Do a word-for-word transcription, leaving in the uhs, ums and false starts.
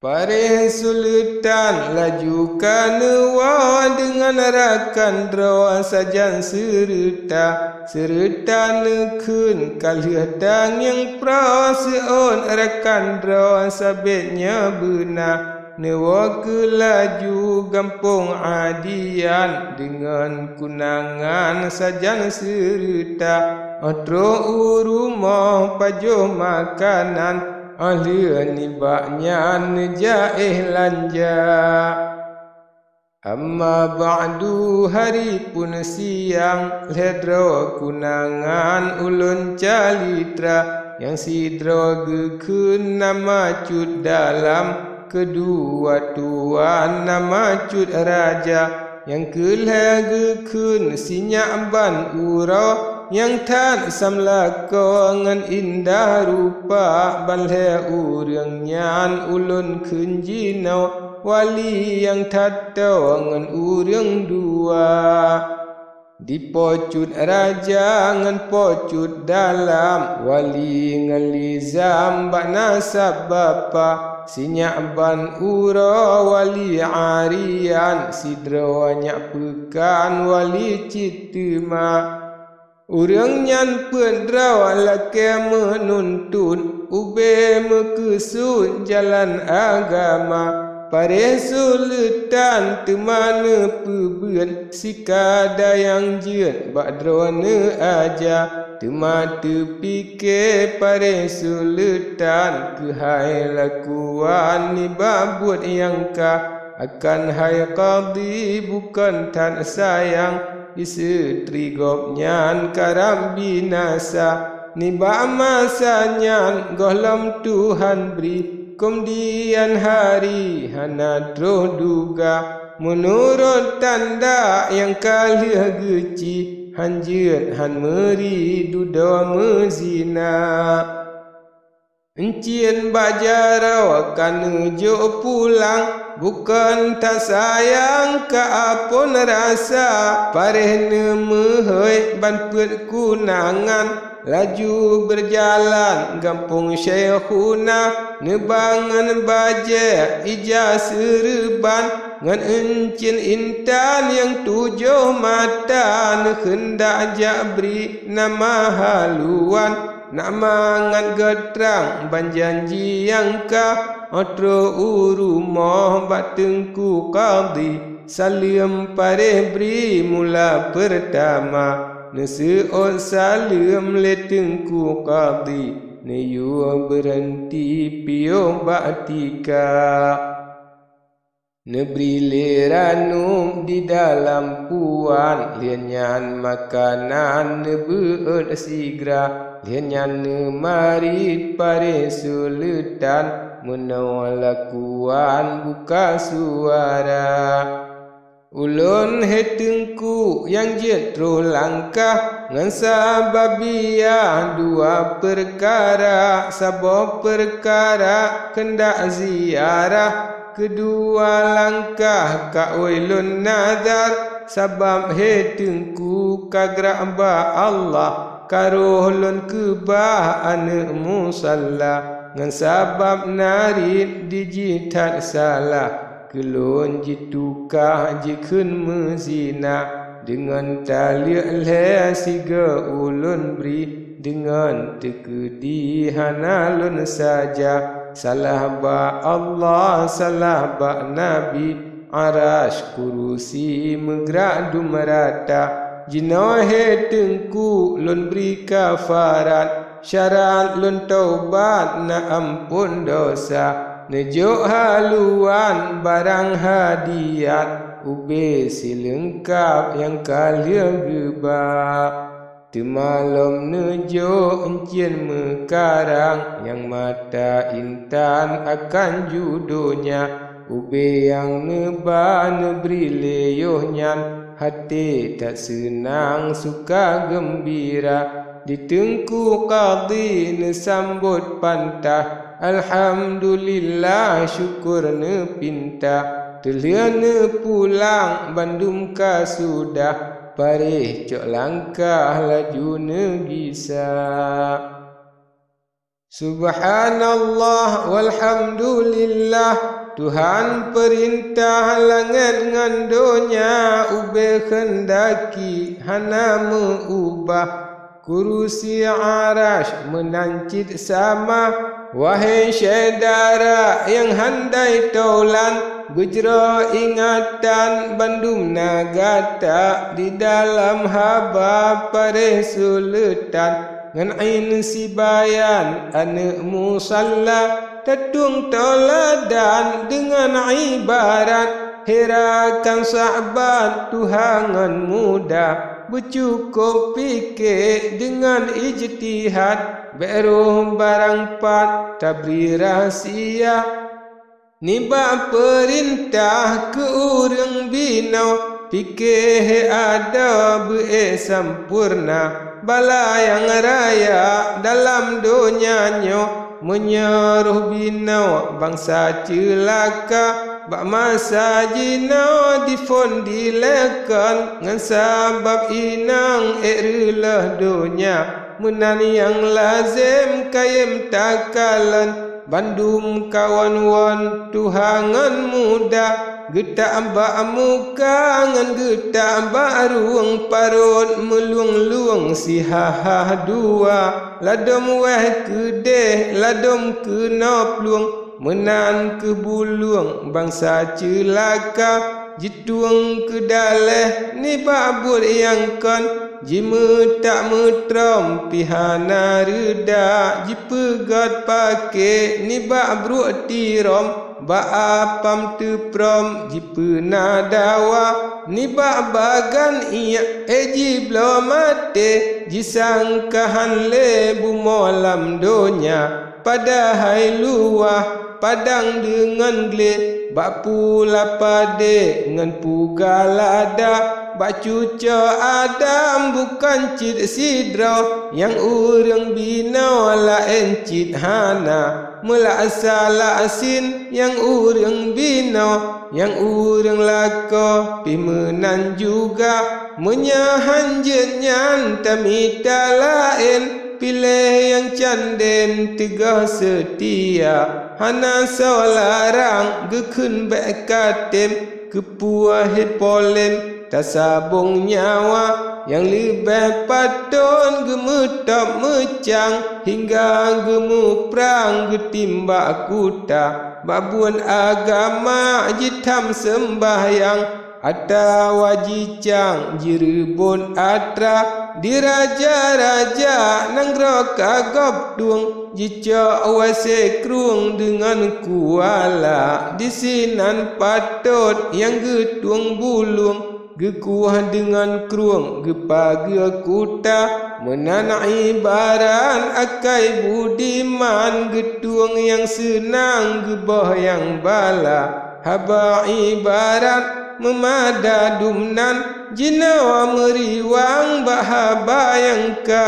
Paréh Suleutan laju ka neuwoe deungon rakan droe sajan seureuta. Seureuta neukheun ka lheueh tangieng proh seuôt rakan droe sabét nyoe beuna. Neuwoe keu laju gampông Adian deungon kunangan sajan seureuta. Óh trôh u rumoh pajoh makanan, óh lheueh nibak nyan neujak éh lanja. Amma ba'du, hari phon siang, lhée droe kunangan ulôn calitra. Nyang sidroe geukheun nama Cut Dalam, keudua tuwan nama Cut Raja, nyang keu lhée geukheun Sinyak Ban Uroe. Nyang that samlakoe ngon indah rupa, ban lhée ureuëng nyan ulôn kheun jinoe wali nyang that toe ngon ureuëng dua. Di Po Cut Raja ngon Po Cut Dalam, wali ngon lizam bak nasab bapa. Sinyak Ban Uroe wali arian, sidroe nyak peukan wali cit teuma. Ureuëng nyan peuet droe lakée meununtut, ubé meukeusut jalan agama. Paréh Suleutan teuma neupeubeuet, sikada nyang jeuet bak droeneuh aja. Teuma teupike Paréh Suleutan keuhai lakuan nibak buet nyang ka. Akan hai Kadhi bukon that sayang, iseutri gobnyan karab binasa. Nibak masa nyan gohlom Tuhan bri, keumudian hari hana troh duga. Meunurot tanda nyang ka lheueh geuci, han jeuet han meuri dudoe meuzina. Encien bak jaroe ka neujok pulang, bukon that sayang ka apon rasa. Paréh neumeuhôi ban peuet kunangan, laju beujalan gampông Syaikhuna, neubangon bajée ija seureuban ngon encien intan nyang tujoh mata, neukheundak jak bri nama haluan. Nak mangat geutrang ban janji nyang ka, óh trôh u rumoh bak Teungku Kadhi, saleuem paréh bri mula peurtama. Neuseuôt saleuem lé Teungku Kadhi, neuyue beureunti piôh bak tika. Neubri lé ranup di dalam puan, lheueh nyan makanan neubeuôt sigra. Lheueh nyan neumarit paréh Suleutan, meunoe lakuan buka suara. Ulôn, hé Teungku, nyang jeuet troh langkah ngon sabab biya dua peukara. Saboh peukara keundak ziarah, keudua langkah ka ôi lôn nazar, sabab hé Teungku ka grah bak Allah, ka roh lôn keubah aneuëk musalla, ngon sabab narit di jih that salah, keu lôn jituka jikheun meuzina. Deungon taleuek lhée sigoe ulôn bri, deungon teukeudi hana lôn saja. Salah bak Allah, salah bak Nabi, Arasy, kurusi meugrak dum rata. Jinoe hé Teungku lôn bri kafarat, syarat lôn taubat na amphon desya. Neujok haluan barang hadiat, ubé sileungkab nyang ka lheueh geuba. Teuma lom neujok euncien meukarang nyang mata intan akan ju donya. Ubé nyang neuba neubri lé yoh nyan, até that seunang suka geumbira. Di Teungku Kadhi neusambot pantah, alhamdulillah syukur neupinta. Teulheueh neupulang bandum ka sudah, paréh cok langkah laju neugisa. Subhanallah walhamdulillah, Tuhan peurintah langét ngon donya, ubé keuhendaki hana meu-ubah. Kurusi Arasy meunan cit sama, wahé syedara nyang handai tolan, beujroh ingatan bandum na gata di dalam haba paré seuleutan. Ngon Ain Sibayan aneuëk Musalla, tatueng tolan deungon ibarat, hirakan sahabat tuha ngon muda, beucukôp piké deungon ijtihad, bék roh barang pat tabri rahsia. Nibak peurintah keu ureuëng binoe, piké hé adoe beuék sampoereuna, bala nyang raya dalam donya nyoe. Meunyoe roh binoe bansa ceulaka, bak masa jinoe diphon dilakon, ngon sabab inong ék reuloh donya, meunan nyang lazem kayém takalon. Bandum kawan-wan tuha ngon muda, geutak bak muka ngon geutak bak rueng, parot meulueng-lueng sihah-hah dua, ladom wéh keudeh, ladom keunoe plueng, meunan keu bulueng bansa ceulaka. Jitueng keu daleh nibak buet nyang kon, jimeutak meutrom pih hana reuda, jipeugét paké nibak bruek tirom, bak apam teuprom jipeuna dawa, nibak bagan iék éh jibloe maté, jisangka han lé bumoe lam donya. Padahai luwah padang deungon glé, bak pula padé ngon puga lada, bak cucoe Adam bukon cit sidroe, nyang ureuëng binoe laén cit hana, meulaksa lasin nyang ureuëng binoe, nyang ureuëng lakoe pih meunan juga. Meunyoe han jeuet nyan tamita laén, piléh nyang candén teugoh seutia, hana soe larang geukheun bék ka tem, keupeue hé polém tasabong nyawa, nyang leubeh patot geumeutôb meucang, hingga geumuprang geutimbak kuta. Bak buet agama jitham seumbahyang, atawa jicang jireubot atra, di raja-raja nanggroe ka gob tueng, jicok wase krueng deungon kuala, disinan patot nyang geutueng bulueng, geukueh deungon krueng geupageue kuta. Meunan ibarat akai budiman, geutueng nyang seunang geuboh nyang bala. Haba ibarat meumada dumnan, jinoe meuriwang bak haba nyang ka.